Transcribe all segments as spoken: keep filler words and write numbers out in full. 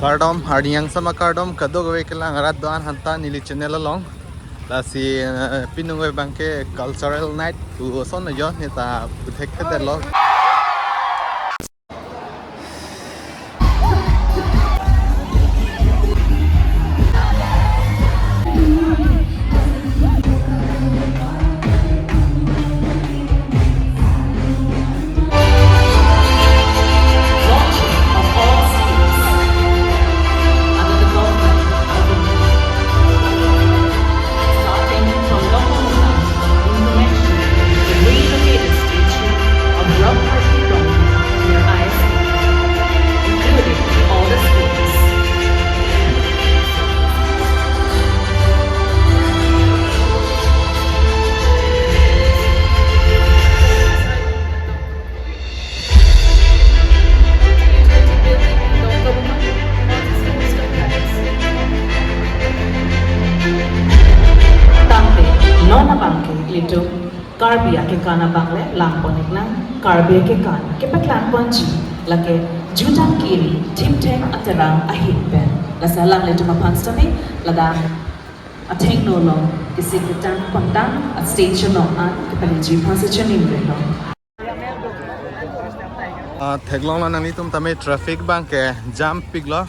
Kardom, arni angsam akardom, kadokave kelang arat do-an aphanta neli channel along. Lasi, eh, pini abangke cultural night pu ason ajo neta puthekthedetlo. Starting from Longmokoklam in connection with the relocated statue of Rongpharpi Rongpi near I S B, including all the schools. Tangte, non abangke ilitum Karbi akekan abang le langpon-iknang, Karbi akekan kepaklangponji, lake jutang kiri, thiptheng aterang ahin pen. Lasi alanglitum aphan sitame ladak athengno along kesik ketang pangtang a stage along an kepaleji aphansi chiningrilo. Ah, theklonglo nanglitum tame traffic abangke jam piklo.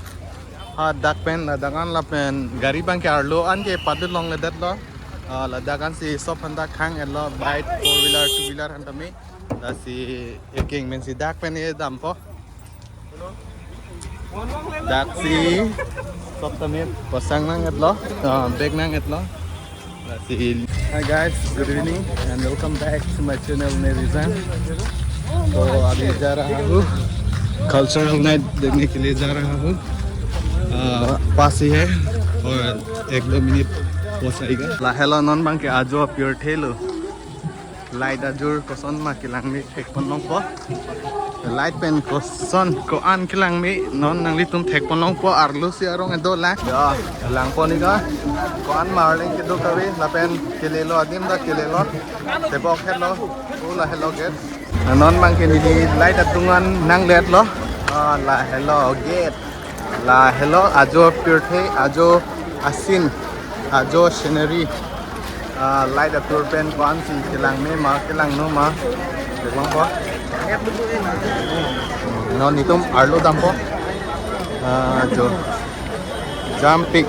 Ha dak pen, ladak an lapen gari abangke arlo an ke padut longledetlo. Ah, ladak ansi sob aphanta khang-etlo, bike, four wheeler, two wheeler aphanta tame. Lasi eking pensi dak pen edampo. Daksi sob tame pasang nang-etlo, ah, bag nang-etlo. Lasi, hi guys, good evening and welcome back to my channel Nerizan. तो अभी जा रहा हूँ, cultural night देखने के लिए जा रहा हूँ। आ, पास ही है और एक दो मिनट पहुँच जाएगा। Lahelo non abangke ajo apirthe lo. Light ajor koson ma kelang me thekpon longpo. Light pen koson ko-an kelang me non nanglitum thekpon longpo, arlo si arong edo lang. Ya, langpon-iklo. Ko-an ma arleng kedo kave lapen kelelo adim ta kelelo. Tebok helo. O lahelo gate. Non abangke neli light atum an nangletlo. Ah, lahelo gate. Lahelo ajo apirthe, ajo asin, ajo scenery. Ah, light atur pen ko-ansi kelang me ma, kelangno ma. Theklongpo. Non nelitum arlo dampo. Ah, jo. Jam pik.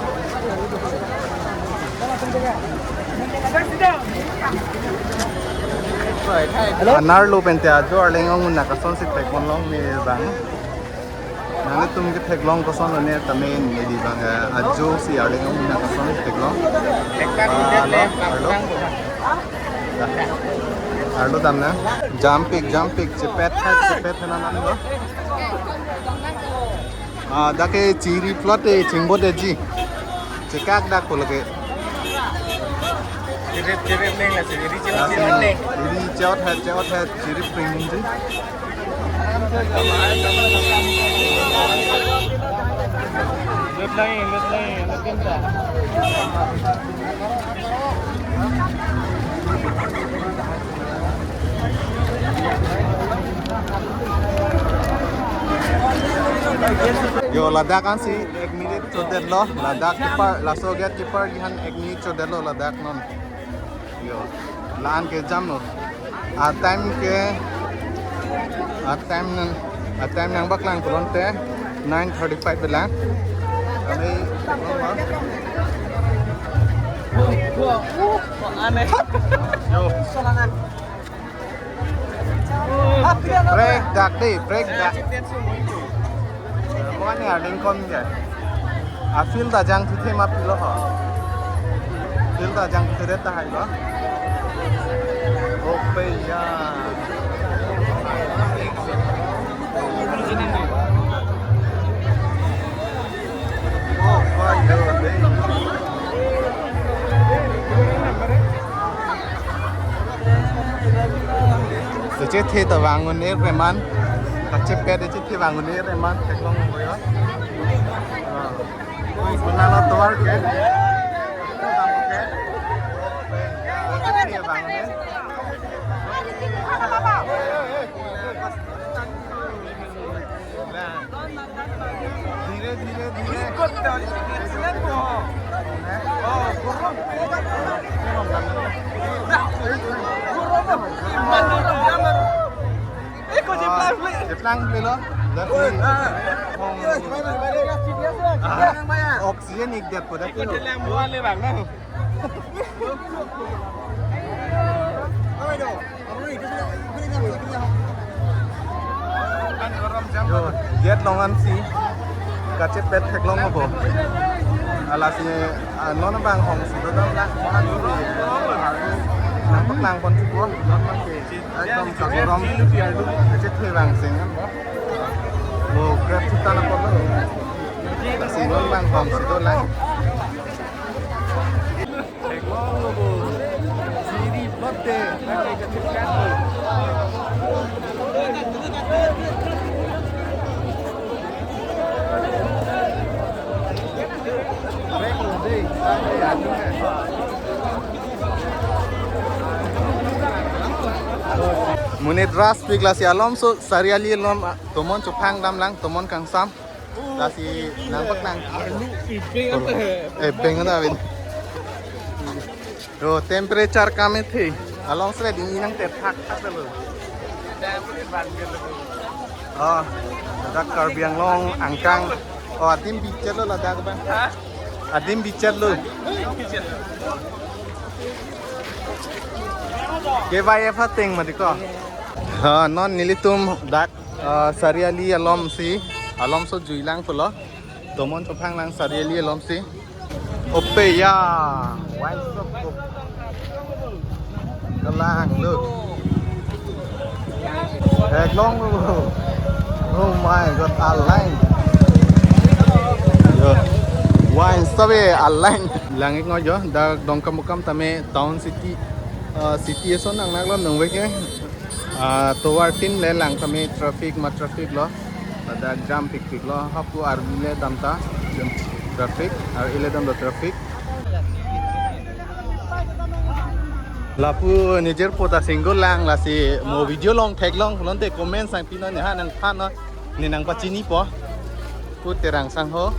Anerlo pen te ajo arleng ong un-e, kosonsi thekpon long me bang. Nanglitum ketheklong koson lo ne tame neli bang, eh, ajo si arleng ong un-e koson theklong. Ah, lo, arlo. Arlo damnang. Jam pik, jam pik, chepet hai, chepet hai nanang lo. Ah, dak ke chiri plot e, chingbo de ji. Chekak dak ko lake. Chirip, chirip neng la, chirip, chirip, chirip neng. Chiri chot hai, chot hai, chirip pring ji. Lut lang, lut lang, lut lang. Yo, ladak ansi ek minute chodetlo, ladak keeper, laso gate keeper aphan ek minute chodetlo ladak non. Yo, la-an ke jamlo. A time ke, a time nang, a time nangbak lang pulote nine thirty-five lang. Kami, yo. Break dak de, break dak. Mo-an arleng kom ke. A field ajang thithe ma pilo ho. Field ajang thithe tahai lo. Ope ya. Kachethe ta vang un-e reman. Kachepet kachethe vang un-e reman. Theklong mo yo. Ah. Kunalo tovar ke. Kachethe vang un-e. धीरे Jeplang pelo. Oxygen ik det po dak. Yo, jet longan si kachepet theklong bo. Alasi, ah, non abang hong si dodam lang. Nangpaklang pon chuko. Ekdom chagorom. Kachethe bang sing. Bo Grab chutan apot lo. Lasi non abang hong si dolang. Monit ras pik lasi alomso Sariali alom, ah, tomon chophang damlang, tomon kangsam. Lasi nangpaklang. Arlu ibeng anta. Eh, beng anta, Vin. Yo, temperature kame the. Along sele dingin nangtethak thak lo. Oh, dak Karbi Anglong angkang. Oh, adim bichet lo ladak bang. Ha? Adim bichet lo. K Y F ateng mati ko. Ha, non nelitum dak, ah, Sariali alom si, alomso juilang pulo. Tomon chophang lang Sariali alom si. Ope ya, wine shop ko. Kelang lo. Theklong lo. Oh my God, alang. Yo. Wine shop e alang. Lang ik ngo yo, dak Dongkamukam tame town city, ah, city ason nang nak lo nang wek e. Ah, tovar tin le lang tame traffic ma traffic lo. Pada jam pikpik lo. Hapu arvi le dam ta. Traffic. Ar-i le dam lo traffic. Lapu nijor po ta single lang lasi mo video long theklong pulote comment sang pinon ne ha nangphan non ne nangpachini po. Pu Terang Sangho.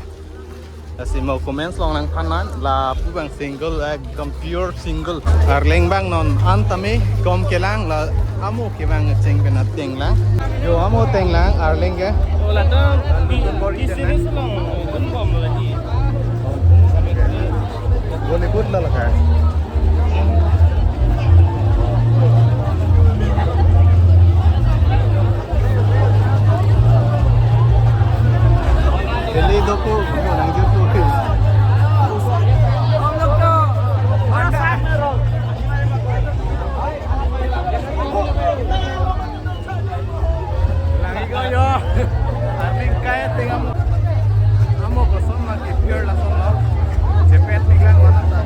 Lasi mo comments long nangphan non, lapu bang single, ekdom pure single. Arleng bang non an tame kom kelang la amo ke bang cheng pen ateng lang. Yo amo teng lang, arleng ke. Hola to, di, di sini selong, dun bom lagi. Bollywood la laka. Delhi dopo, nang jutu. Lagi ko yo. Arning kai tingam. Amo koson lagi pure lason lo. Cepet tinggal mana ta.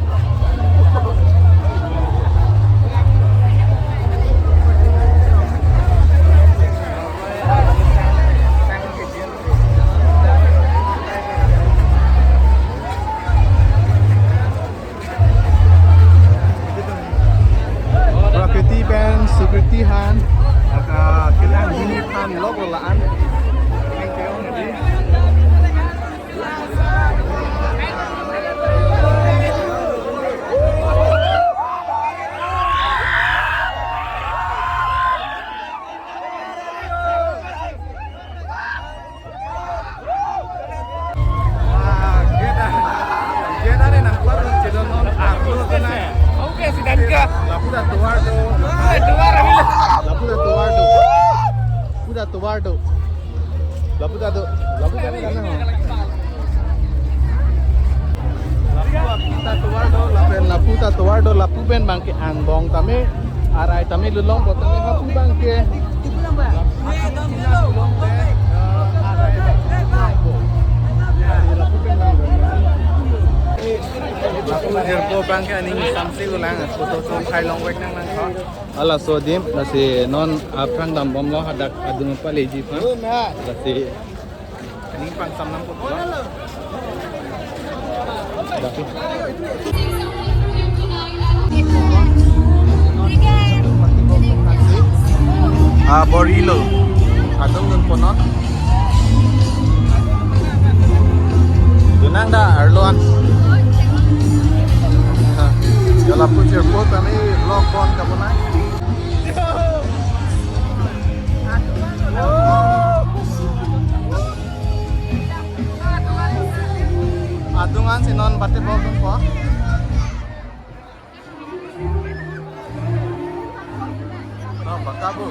Prakriti pen Sukriti han, aka kelang hini han lok lo la-an. Ah, kita, kita ni nang keluar dari Cilegon, ah, keluar ke na. Oke, sedang ke. Lapu ta tovar do. Eh, tovar, ambil. Lapu ta tovar do. Lapu ta tovar do. Lapu ta do. Lapu ta do. Lapu ta tovar do. Lapen lapu ta tovar do. Lapu pen bang ke angbong tame. Arai tame lulong bo tame hapu bang ke. Lapu jirpo bang ke aning samsi ulang photo chom khai long vek nang nang kho. Halaso adim, lasi non aphrang dam bomlo hadak adung paleji phan. Lasi aning pang sam nang photo. Daki. Ah, bor-ilo. Adung dun ponon. Kami vlog bon kabonai. Adung an si non bate bokdunpo. Oh, baka bu.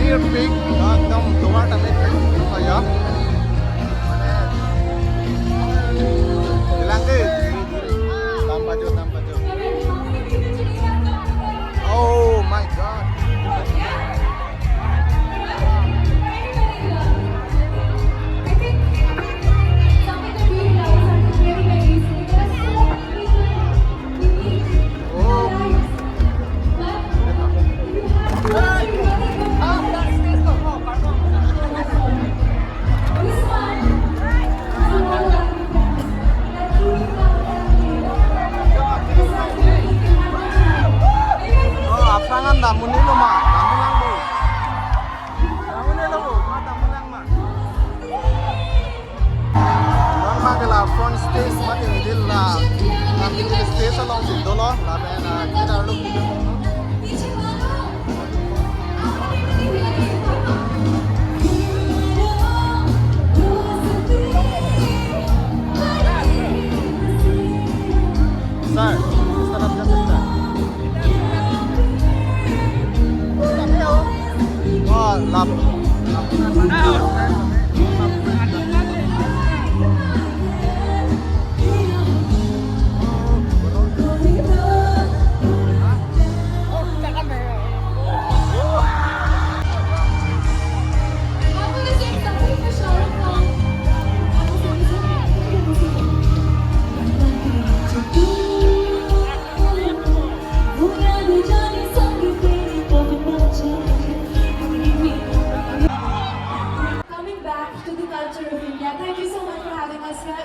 Here big, ekdom tovar tame, oh ya. Bilang ke. Tambah jo, tambah jo. Oh my God. Oh, aphrang an dam un-elo ma, dam un-lang bo. Dam un-elo bo, ma dam un-lang ma. Non ma ke la front stage mate middle la, la middle stage alongsi dolo, lapen, ah, kita arlo. Sir, Mister Abdul Sir. Oh, lap. Coming back to the culture of India. Thank you so much for having us here.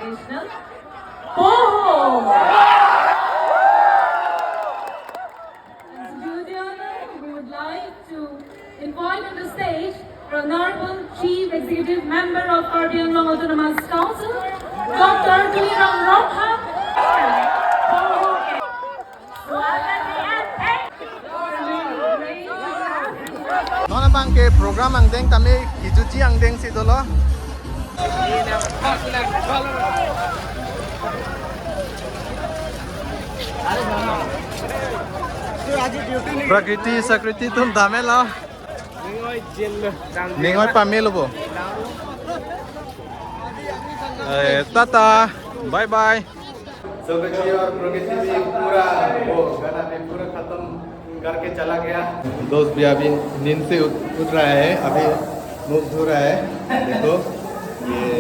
Poho. And to do the honor, we would like to invite on the stage the Honorable Chief Executive Member of Karbi Anglong Autonomous Council, Doctor Tuliram Ronghang. Non abang ke program angdeng tame kijuji angdeng si dolo. Prakriti Sakriti atum damlo. Ning oi pamelo bo. Eh, tata, bye bye. सुरक्षित और प्रकृति भी पूरा, वो गना भी पूरा खत्म करके चला गया। दोस्त भी अभी नींद से उठ, उठ रहा है, अभी मुंह धो रहा है। देखो, ये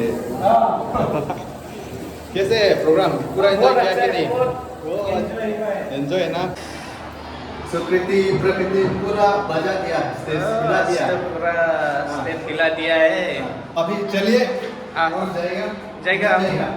कैसे है प्रोग्राम? पूरा एंजॉय किया कि नहीं? एंजॉय ना? सुकृति प्रकृति पूरा बजा दिया, स्टेज हिला दिया। पूरा स्टेज हिला दिया है। अभी चलिए। हाँ। और जाएगा? जाएगा। जाएगा।